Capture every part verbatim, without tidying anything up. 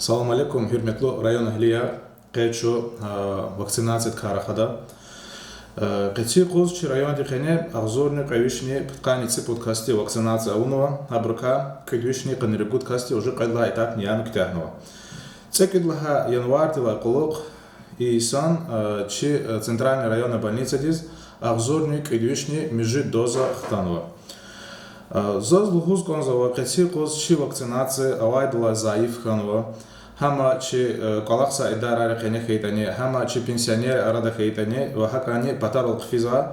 Салам алейкум, гьуьрметлу районэгьлияр. Къе чун, а, вакцинациядикай рахада. Э, къенин юкъуз чи райондин къене агъзурни кьве вишни пудкъанни цӀипуд касди вакцинация авунва, гьабурукай кӀуьд вишни къанни ругуд касди уже кьвед лагьай этапни яна куьтягьнава. ЦӀекӀуьд лагьай январдилай кьулухъ и йисан, э, чи, э, центральный районный больницадиз агъзурни кӀуьд вишни муьжуьд доза хтанва. Э, заз лугьуз кӀанзава, къенин юкъуз чи вакцинация авайдалай зайиф хьанва, гьам чи, э, кӀвалахзавай идарайрин къене хьайитӀани, гьам чи пенсионеррин арада хьайитӀани ва гьакӀни патарал хъфизвай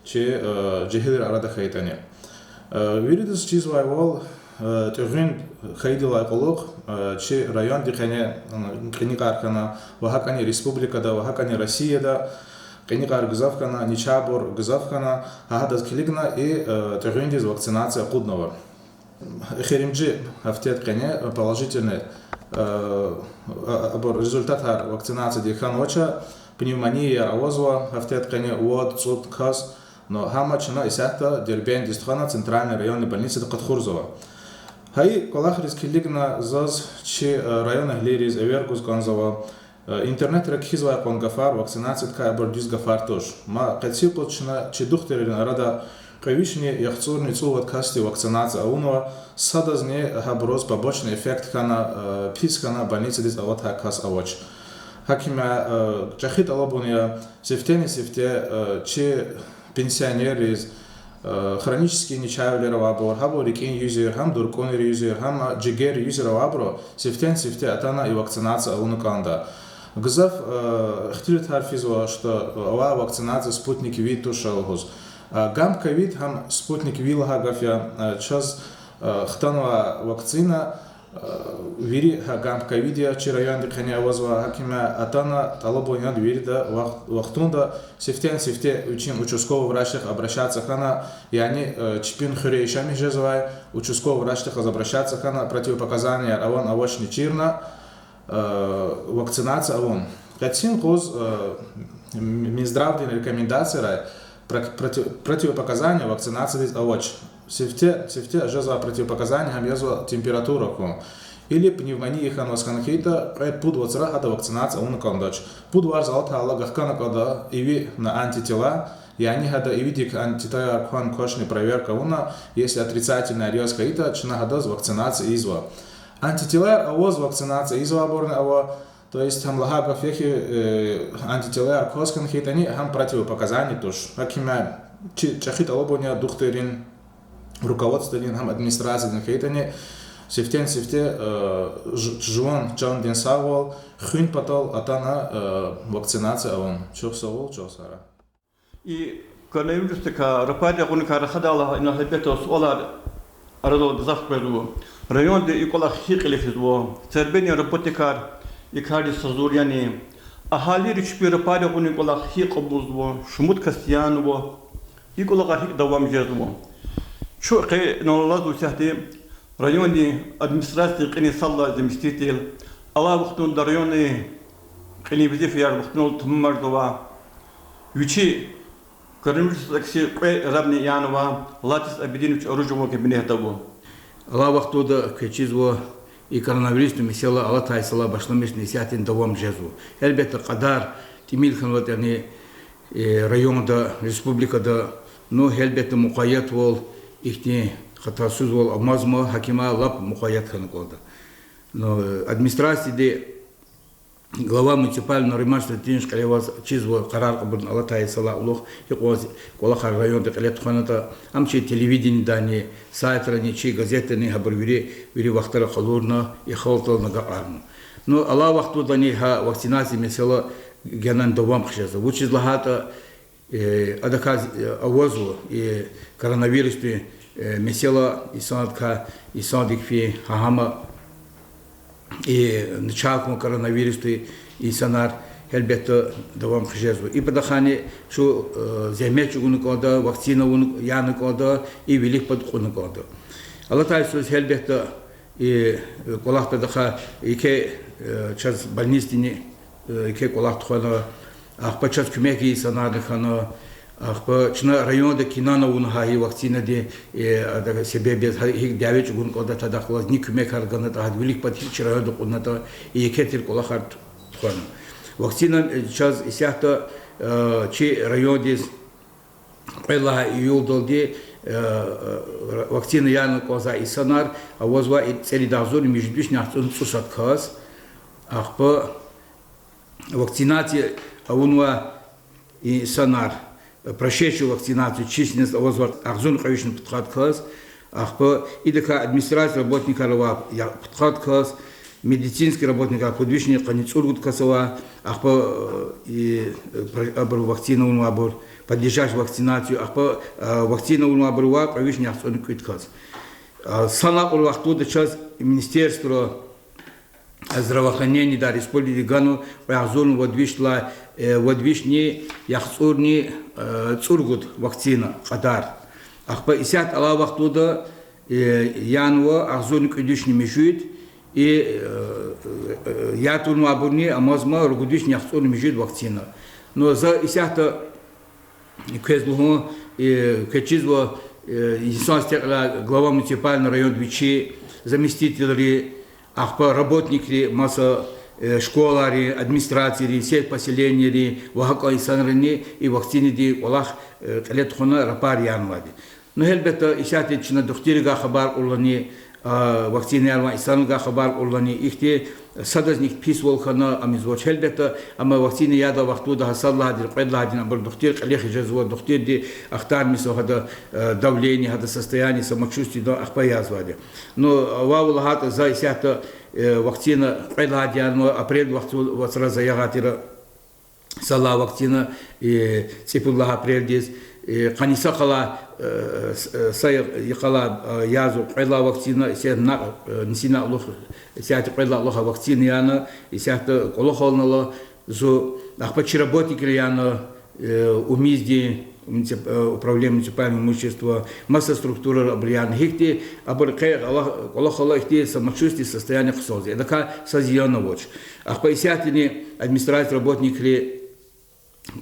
чи, э, жегьилрин арада хьайитӀани. Э, виридаз чизвайвал, э, тӀегъуьн хьайидалай кьулухъ, э, чи райондин къене, м, кьиникьар хьана ва гьакӀни республикада ва гьакӀни Россияда кьиникьар гзаф хьана, начагъбур гзаф хьана, гьа гьадаз килигна и, э, тӀегъуьндиз вакцинация акъуднава. Эхиримжи гьафтедин къене положительный, э, а-, абур результатар вакцинациядин хьанвач, пневмонияяр авазва гьафтедин къене вад-цӀуд кас, но гьам чна исятда Дербентдиз тухвана центральный районный больницада къаткурзава. Гьа и кӀвалахриз килигна заз чи, э, районэгьлийриз эвер гуз кӀанзава, э, интернетра кхьизвай кьван гафар вакцинациядикай абур дуьз гафар туш. Ма къенин юкъуз чна чи духтуррин арада кьве вишни яхцӀурни цӀувад касди вакцинация авунва, садазни гьабуруз побочный эффект хьана, э, пис хьана больницадиз алатай кас авач. ГьакӀ им, э, чӀехи тӀалабун я сифтени-сифте, э, чи пенсионерриз, э, хронический начагъвилер авайбур, гьабур рикӀин юзур, гьам дуркӀунрин юзур, гьам жигеррин юзур авайбуру сифтени-сифте атана и вакцинация авуна кӀанда. Гзаф, э, ихтилатар физва, что авай вакцинация Спутник V туш лугьуз. Э, Гамп Ковид гьам Спутник V лагьай гаф я, э, чаз, э, хтанвай вакцина, вири гьа Гамп Ковид я чи райондин къене авазва, гьакӀ им атана тӀалабун яд вирида вахт-, вахтунда сифтени-сифте вичин участковый врачдихъ обращаться хьана, яни, э, чпин хуьре яшамиш жезвай участковый врачдихъ обращаться хьана, противопоказанияяр авани-авачни чирна, э, вакцинация авун. Къенин юкъуз, э, М-, Минздравдин рекомендацияр, про-, против-, противопоказания вакцинациядиз авач. Сифте, сифте жезвай противопоказания гьам язва температура хьун или пневмония хьанваз хьана хьайитӀа, кьвед-пуд вацра гьада вакцинация авуна кӀандач. Пуд варз алатайла гахкана кӀанда иви на антитела, яни гьада ивидик антителаяр кван-квачни проверка авуна, если отрицательныйяр яз хьайитӀа, чна гьадаз вакцинация ийизва. Антителаяр аваз вакцинация ийизвайбурни ава, то есть гьам лагьай гаф я хьи, э, антителаяр кваз хьана хьайитӀани, гьам противопоказания туш. ГьакӀ им чи чӀехи тӀалабун я духтуррин, руководстводин, гьам администрациядин хьайитӀани, сифтени-сифте, э, ж-, жуван чандин сагъвал хуьн патал атана, э, вакцинация авун. Чухсагъул, чухсагъара. И коронавирусдикай рапарин агъуникай рахадайла, ина гьелбетда суалар арадал гзаф къвезва. Районда и кӀвалах гьикӀ кьиле физва? Цербердин работникар и кардиз гьазур яни? Агьалийри чпин рапарин агъунин кӀвалах гьикӀ кьабулзава, шумуд кас янава? И кӀвалахар гьикӀ давам жезва? Чун къе ина алазва исятда райондин администрациядин кьилин сад лагьай заместитель, алай вахтунда райондин кьилин везифаяр вахтуналди тамамарзавай. Вичи коронавирусдин акси кьве рабни янава, Латис Абидинович Аружеван кабинетда ава. Алай вахтунда квез чизва, и коронавирусдин месэла алатай йисалай башламишна исятда давам жезва. Гьелбетда, кьадар тӀимил хьанватӀани, э, районда, республикада, ну, гьелбетда, мукъаятвал, ихьтин хатасузвал амазма, гьакӀ им лап мукъаят хьана кӀанда. Ну, э, администрацияди глава муниципального Нариман Стратинович кьиле аваз чизва, къарар кьабулна алатай йисалай кьулухъ гьикьван кӀвалахар районда кьиле тухванатӀа, ам чи телевиденидани, сайтрани, чи газетдани гьабур вири, вири вахтара къалурна, и халкьдал агакьарна. Ну, алай вахтундани гьа вакцинация месэла генани давам хъжезва. Вучиз лагьайтӀа, э, адакай, э, авазва и коронавирусдин, э, месэла, инсандикай, инсандик фин, гьа гьам и начагъ хьун коронавирусди инсанар, гьелбетда, давам хъжезва. И патахъайни чун, э, зегьмет чӀугуна кӀанда, вакцина авуна, яна кӀанда, и вилик пад кьуна кӀанда. Алатай йисуз, гьелбетда, и, э, кӀвалах патахъай еке, э, чаз больницадини, э, еке кӀвалах тухвана, ахпа чаз куьмек гайи инсанарни хьана, Ахпа чна районда кинан авуна гьа и вакцинади, э, ада себеб яз гьа-, гьикӀ дяве чӀугуна кӀанда, тадахъ галаз ни куьмекар ганатӀа, гьада вилик пад гьич районда кьунатӀа, и еке тир кӀвалахар тухвана. Вакцина, э, чаз исятда, э, чи райондиз кьвед лагьай июлдалди, э, э, вакцина яна кӀанзавай инсанар авазва и цӀерид агъзурни муьжуьд вишни яхцӀурни цӀусад кас. Ахпа вакцинация авунвай инсанар, прошедший вакцинацию, численность авазва агъзурни кьве вишни пудкъад кас. Ахпа идакай администрация работникар ава я-, пудкъад кас, медицинский работникар пуд вишни къанни цӀуругуд кас ава. Ахпа, э, и, э, про-, абур вакцина авунвайбур, подлежащий вакцинацию, ахпа, э, вакцина авунвайбур ава кьве вишни яхцӀурни кӀуьд кас. А, санал кьур вахтунда чаз министерство здравоохранениеда республикадин ганва кьве агъзурни вад вишни ла-, э, вад вишни яхцӀурни, э, цӀуругуд вакцина кьадар. Ахпа исятда алай вахтунда, э, янва агъзурни кӀуьд вишни муьжуьд, и, э, э, яд авунвайбурни амазма ругуд вишни яхцӀурни муьжуьд вакцина. Ну, за исятда квез лугьун, э, квез чизва, э, инсан стекьла глава муниципальный район вичи, заместительри, ахпа работникри, маса, э, школайрин, администрацийрин, сельскохозяйственныйрин ва гьакӀан инсанрини и вакцинадин кӀвалах, э, кьиле тухвана рапар янвайди. Ну, гьелбетда, исятда чна духтуррикай хабар кьурла ни, а, вакцина янвай инсанрикай хабар кьурла ни, ихьтин садазни писвал хьана амазва. Гьелбетда, амма вакцина ядай вахтунда гьа сад лагьайди, кьвед лагьайди абур духтур кьиле хъижезва, духтурди ахтармишзава гьада, э, давление, гьада состояние самочувствиеда ахпа язавайди. Ну, вавай лагьайтӀа, за исятда, э, вакцина кьвед лагьайди янва, апрель вацра за ягъай тир. Сад лагьай вакцина, э, цӀипуд лагьай апрелдиз, э, къанни са къалай, э, с-, э, са йикъалай, э, язва кьвед лагьай вакцина, исятда накь, э, нисинай кьулухъ, исятда кьвед лагьай кьулухъ вакцина яна, исятда кӀвалахал ала зун, ахпа чи работникри яна, э, УМИС-дин, муници-, э, управление муниципального имущества, маса структурайра абур яна, гьихьтин абур къе кӀвалахал ала, ихьтин самочувствие, состояние хъсанзава. Эдакай са зиян авач. Ахпа исятдани администрация работникри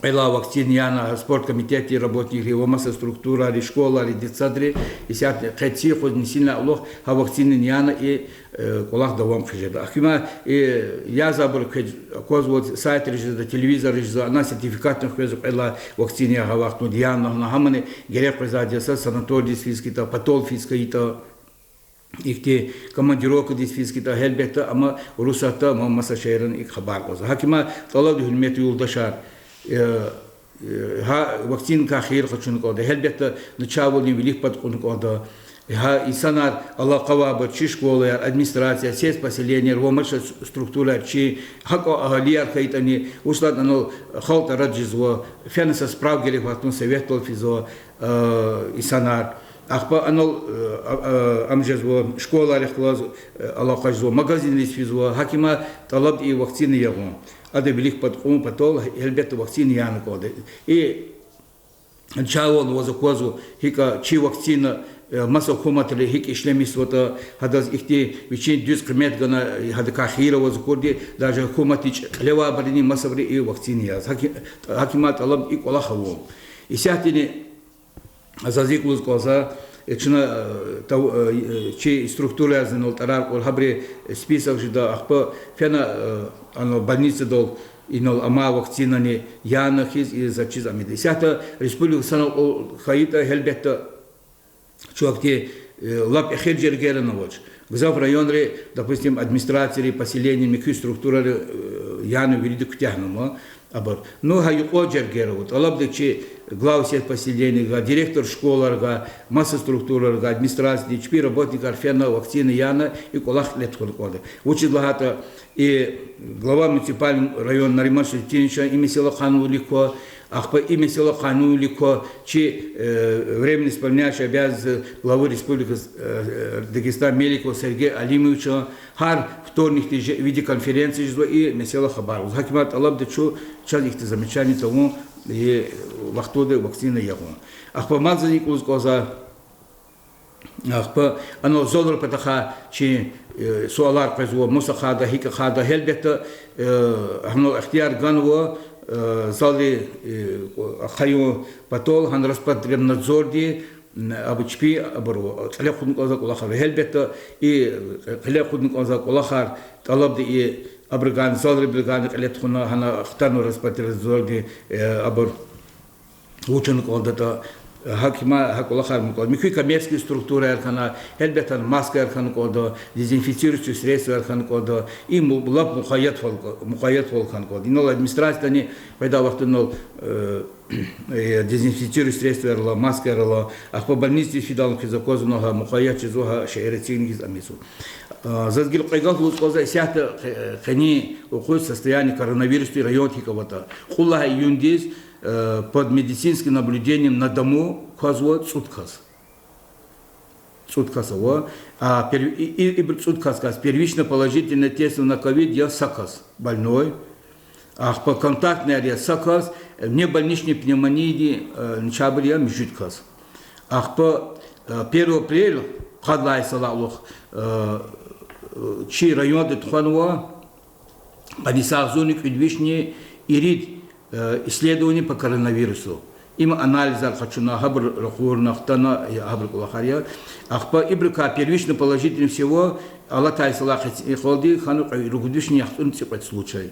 кьвед лагьай вакцина яна, спорткомитетдин работникри ва маса структурайри, школайри, детсадри, исятда къе цӀийи юкъуз нисинай кьулухъ гьа вакцинани яна и, э, кӀвалах давам хъижеда. Ахьтин, э, язавайбур квез аквазва, сайтра жезва, телевизорра жезва, ана сертификатни хквезва кьвед лагьай вакцина ягъай вахтунда яна лагьана, гьамани герек къвезвайди я са санаториядиз физ хьайитӀа, патол физ хьайитӀа, ихьтин командировкадиз физ хьайитӀа, гьелбетда, амма Урусатда, амма маса шегьеррани икӀ хабар кьазва. Гьакимар тӀалабда, гьуьрметлу юлдашар, э, э, гьа вакцинадай хийир къачуна кӀанда, гьелбетда, начагъвилин вилик пад кьуна кӀанда. Гьа инсанар алакъа авайбур, чи школаяр, администрация, сельскохозяйственныйяр ва маса структураяр, чи гьакӀ агьалияр хьайитӀани, вучиз лагьайтӀа анал халкь тӀарад жезва, фена са справка герек вахтунда советдал физва, э, инсанар. Ахпа анал, э, а, а, ам жезва, школайрихъ галаз, э, алакъа жезва, магазинриз физва, гьакимар тӀалабда и вакцина ягъун. Адан вилик пад кьун патал, гьелбетда, вакцина яна кӀанда. И чавални ваз аквазва, гьикӀ чи вакцина, э, маса гьукуматри гьикӀ ишлемишзаватӀа, гьадаз ихьтин вичин дуьз къимет гана, гьадакай хийир аваз акурди, даже гьукуматдин кьиле авайбурини масабуру и вакцина яз. Гьаки-, гьакимар тӀалабда и кӀвалах авун. Исятдани заз икӀ лугьуз кӀанзава, э, чна, э, тав-, э, э, чи структураярзани инал тӀварар кьур, гьабурун, э, список жеда, ахпа фена, э, анал больницадал инал амай вакцинани яна хьиз, и заз чиз ам ийида. Исятда республика санал кьур хьайитӀа, гьелбетда, чун ахьтин, э, лап эхир жергейрани авач. Гзаф районри, допустим, администрацияри, поселенийри, муькуь структурайри, э, яна вирида куьтягьнава абур. Ну, гьа юкьван жергейра ава. ТӀалабда чи главы сельпоселенийрикай, директор школайрикай, маса структурайрикай, администрациядин чпин работникар фена вакцина яна, и кӀвалах кьиле тухун кӀанда. Вучиз лагьайтӀа и глава муниципальный район Нариман Шайхутдиновичан и месэла къанунвилик ква, ахпа и месэла къанунвилик ква чи, э, временно исполняющий обязанности главы Республики, э, Дагестан Меликов Сергей Алимовичан, гьар вторникди же-, видеоконференция жезва, и месэла хабар гузва. Гьакимар тӀалабда чун, чаз ихьтин замечание тавун, и вахтунда вакцина ягъун. Ахпа мад заз икӀ лугьуз кӀанзава, ахпа анал залрин патахъай чи, э, суалар къвезва, мус ахъайда, гьикӀ ахъайда, гьелбетда, э, гьанал ихтияр ганва, Э, залри, э, ахъаюн патал гьана Роспотребнадзорди, м, абур чпи, абуру кьиле кьуна кӀанзавай кӀвалахар. Гьелбетда, и кьиле кьуна кӀанзавай кӀвалахар, тӀалабда и абурукайни, залрибурукайни кьиле тухуна, гьана хтана Роспотребнадзорди, э, абур вуч авуна кӀандатӀа, гьакӀ, гьа кӀвалахар авуна кӀанда. Муькуь коммерческий структураяр хьана, гьелбетда, маскаяр хьана кӀанда, дезинфицирующие средстваяр хьана кӀанда. Им лап мукъайятвал, мукъайятвал хьана кӀанда. Инал администрациядани къведай вахтунал, э, э, дезинфицирующие средстваяр ала, маскаяр ала, ахпа больницадиз фидайла квез аквазва гьа, мукъаят жезва гьа, шейэр эцигна хьиз ам ийизва. А, заз гила кьве гаф лугьуз кӀанзава исятда къе-, къенин юкъуз состояние коронавирусдин районда гьикӀ аватӀа. Кьуд лагьай июндиз, э, под медицинским наблюдением на дому квазва цӀуд кас. ЦӀуд кас ава. А, пер-, и, и, ибуру цӀуд кас, кас первично положительный тест на ковид я са кас больной. Ахпа контактныйяр я са кас, э, внебольничный пневмонияди, э, начагъбур я муьжуьд кас. Ахпа, э, первого апреля, къад лагьай йисалай кьулухъ, э, чи районда тухванва къанни агъзурни кӀуьд вишни ирид, э, исследование по коронавирусу. Им анализар къачуна, гьабур ракъурна, хтана, я гьабурун кӀвалахар я. Ахпа ибурукай первично положительный всего алатай йисалай къе-, къелди хьанва кьве-, ругуд вишни яхцӀурни цӀикьвед случай.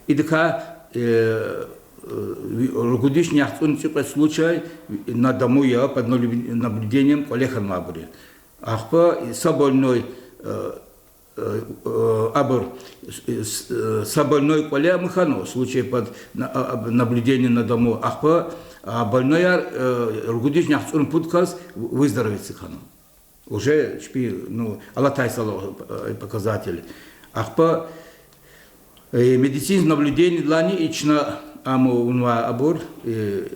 Идакай, э, э, ругуд вишни яхцӀурни цӀикьвед случай на дому я, под наблю-, наблюдением кӀвале хьанвайбур я. Ахпа са больной, э, э, э, абур, с-, с-, э, са больной кӀвале ама хьанва, случай под на-, а, а, наблюдением на дому. Ахпа, а, больнояр, э, ругуд вишни яхцӀурни пуд кас выздоровиться хьанва. Уже чпи, ну, алатай йисалай, э, показатель. Ахпа, э, медицинский наблюдениедилайни и чна ам авунвай абур, э,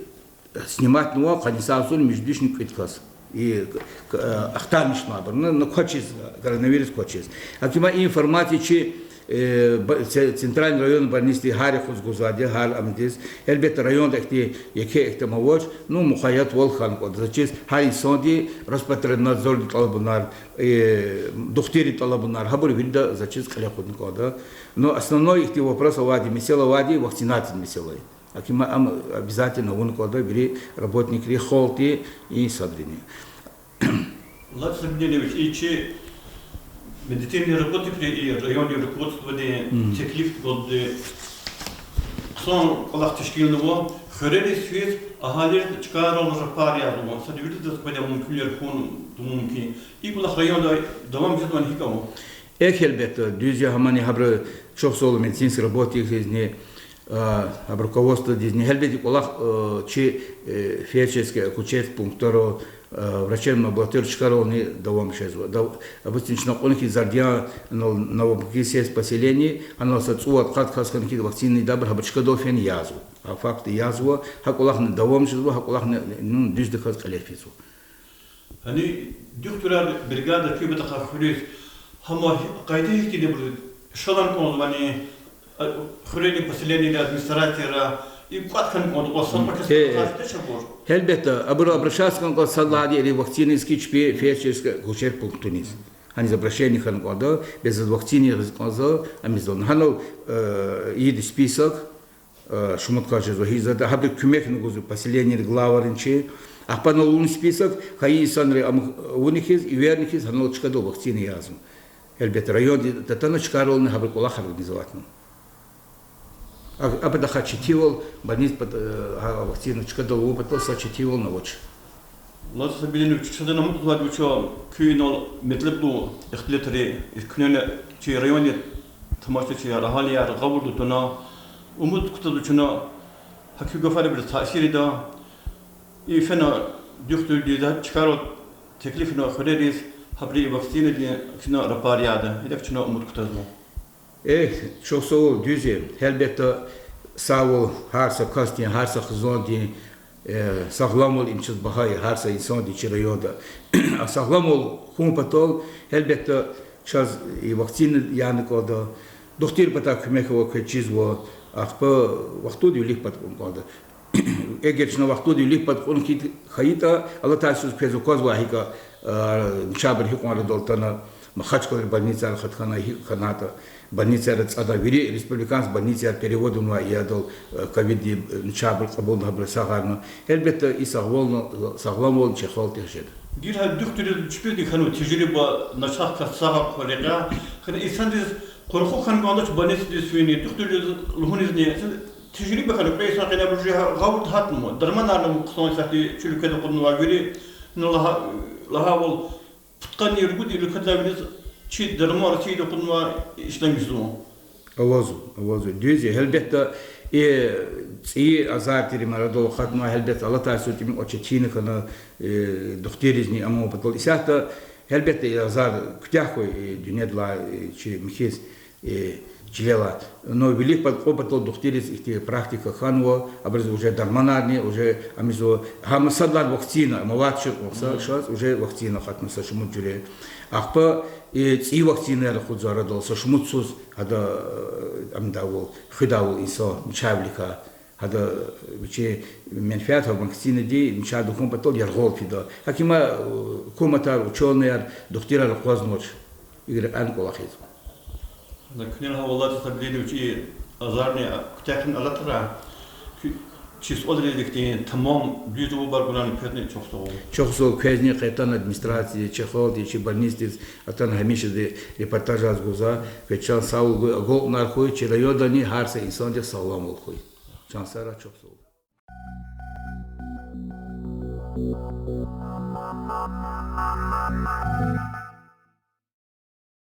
сниматьнава къанни агъзурни муьжуьд вишни кӀуьд кас. И, к-, э, ахтармишнавайбур, ну, ну, квачиз, коронавирус квачиз. Гьаким, и информация чи, э, б-, це-, центральный районный больницадиз гьар юкъуз гузвайди я, гьар амдиз. Гьелбетда, районда ихьтин еке ихьтин ам авач, ну, мукъаятвал хьана кӀанда. Зачиз гьар инсанди Роспотребнадзорди тӀалабунар, э, духтурди тӀалабунар, гьабур вирида зачиз кьиле кьуна кӀанда. Но основной ихьтин вопрос авайди, месэла авайди вакцинациядин месэла я. Гьаким, ам обязательно авуна кӀанда вири работникри, халкьди, инсанрини. Лаз Сабидинович, и чи медицинадин работникри и райондин руководстводин теклифдалди хъсан кӀвалах тешкилнава, хуьрериз физ, агьалийриз чкайрал рапар язава, сад виридаз къведай мумкинвилер хьун мумкин. И кӀвалах районда давам жезвани, гьикӀ ава? Эхь, гьелбетда, дуьз я, гьамани гьабуру чухсагъул медицинский работникризни, а, гьабурун руководстводизни, гьелбетда, и кӀвалах, а, чи, э, фельдшерско-акушерск пунктара, а, врачебно-амбулаторный чкайрални давам жезва. Дав-, обычно чна кьуна хьи, зарди я, анал Новомукинское сельское поселение, анал са цӀувад-къад кас хьана хьи, вакцина ийидайбур гьабур чкадал фена язва. А факт язва, гьа кӀвалахни давам жезва, гьа кӀвалахни, ну, дуьздаказ кьиле физва. Гьани духтурар бригада куь патахъай хуьруьз, гьам къайда гьихьтинбур, шалан кӀанзавани, а, хуьрерин поселениейра, администрацияра, им кӀватӀ хьана кӀанда, ва са пакет хьайитӀа чабур? Гьелбетда, абуру обращаться хьана кӀанда сад лагьайди вакцина ийиз хьи чпи фельдшерско-акушерск пунктуниз. Гьаниз обращение хьана кӀанда, бес заз вакцина ийиз кӀанзава, ам ийизва. Гьанал, э, ийида список, э, шумуд кас жезва, гьизада гьабуру куьмекни гузва поселениейрин главайрин чи. Ахпа анал авуна список, хайи инсанри ам авуна хьиз, эверна хьиз, гьанал чкадал вакцина язва. Гьелбетда, райондиз атана чкайрални гьабурун кӀвалахар организоватьна. А, а патахъай четинвал, больниц пат-, э, гьа вакцина чкадал авун патал са четинвални авач. Лаз Сабидинович, чаз ам амукьзавайди вуч я, куьн инал метлеблу ихтилатри, куьнени чи райондин тамашачияр, агьалияр гъавурда туна, умуд кутазва чна гьа куь гафарибуруз таъсир ийида. И фена духтурдиз, чкайрал теклифна хуьрериз, гьабуру и вакцинадин чна рапар яда. Идак чна умуд кутазва. Эхь, чухсагъул, дуьз я. Гьелбетда, сагъвал гьар са касдин, гьар са хизандин, э, сагъламвал им чаз багьа я, гьар са инсандин чи районда. А сагъламвал хьун патал, гьелбетда, чаз и вакцина яна кӀанда, духтуррин патай куьмек авай квез чизва, ахпа вахтунда вилик пад кьуна кӀанда. Эгер чна вахтунда вилик пад кьуна хьайитӀа, алатай йисуз квез аквазвай гьикӀ, а, начагъбур гьикьван арадал атана, Махачкъалада больницайра хатхана, гьикӀ хьанатӀа. Больницайра цӀада, вири республиканский больницайра перевод авунвай я адал, э, ковиддин, э, начагъбур кьабулна, гьабур сагъарна. Гьелбетда, и сагъвална, сагъламвал чи халкьдихъ жеда. Гила гьа духтурриз чпизни хьанва тежриба, начагъ кас сагъ хьайи рекьяй. Хьана инсандиз къурху хьана кӀандач больницадиз фин, духтурриз лугьунизни. Тежриба хьана, кьве йисан къене абур жи гъавурда гьатнава. Дарманарни хъсан исятда чи уьлкведа акъуднавай вири, ну, лагьа-, лагьайвал, пудкъанни ругуд уьлкведилай виниз чи дарман Россияда акъуднавай, ишлемишзава. Авазва, авазва. Дуьз я, гьелбетда, и цӀийи азар тир им арадал акъатнавай, гьелбетда, алатай йисуз тӀимил кӀвачи тийин хьана, э, духтурризни, амма патал исятда, гьелбетда, и азар куьтягь хьуй, э, дуьньядилай, э, чи михьиз, э, чилелай. Но вилик пад кьун патал духтурриз ихьтин практика хьанва, абуруз уже дарманарни, уже ам ийизва, гьам сад лагьай вакцина, мават шур кьван са шаз, уже вакцина акъатна са шумуд жуьре. Ахпа, э, цӀийи вакцинаяр акъудзава арадал, са шумуд йисуз, гьада, э, амдайвал, хуьдайвал инсан, начагъвиликай. Гьада вичин менфят гьа вакцинади начагъ тахьун патал яргъал фида. ГьакӀ им, э, гьукуматар, учёныеяр, духтурар акъвазнавач. Игрекьан кӀвалахиз. Куьне лагьайвал, Алла сабурлу вичин азарни куьтягь хьун алатрай, куь-, чи суалриз ихьтин тамам дуьз жавабар гунани квезни чухсагъул. Чухсагъул квезни, къе атана администрациядиз, чи халкьдиз, чи больницадиз атана гьамишанда репортажар гузвай, квез чан сагъвал гуй, агалкьунар хьуй, чи райондани гьар са инсандихъ сагъламвал хьуй. Чан сагърай, чухсагъул.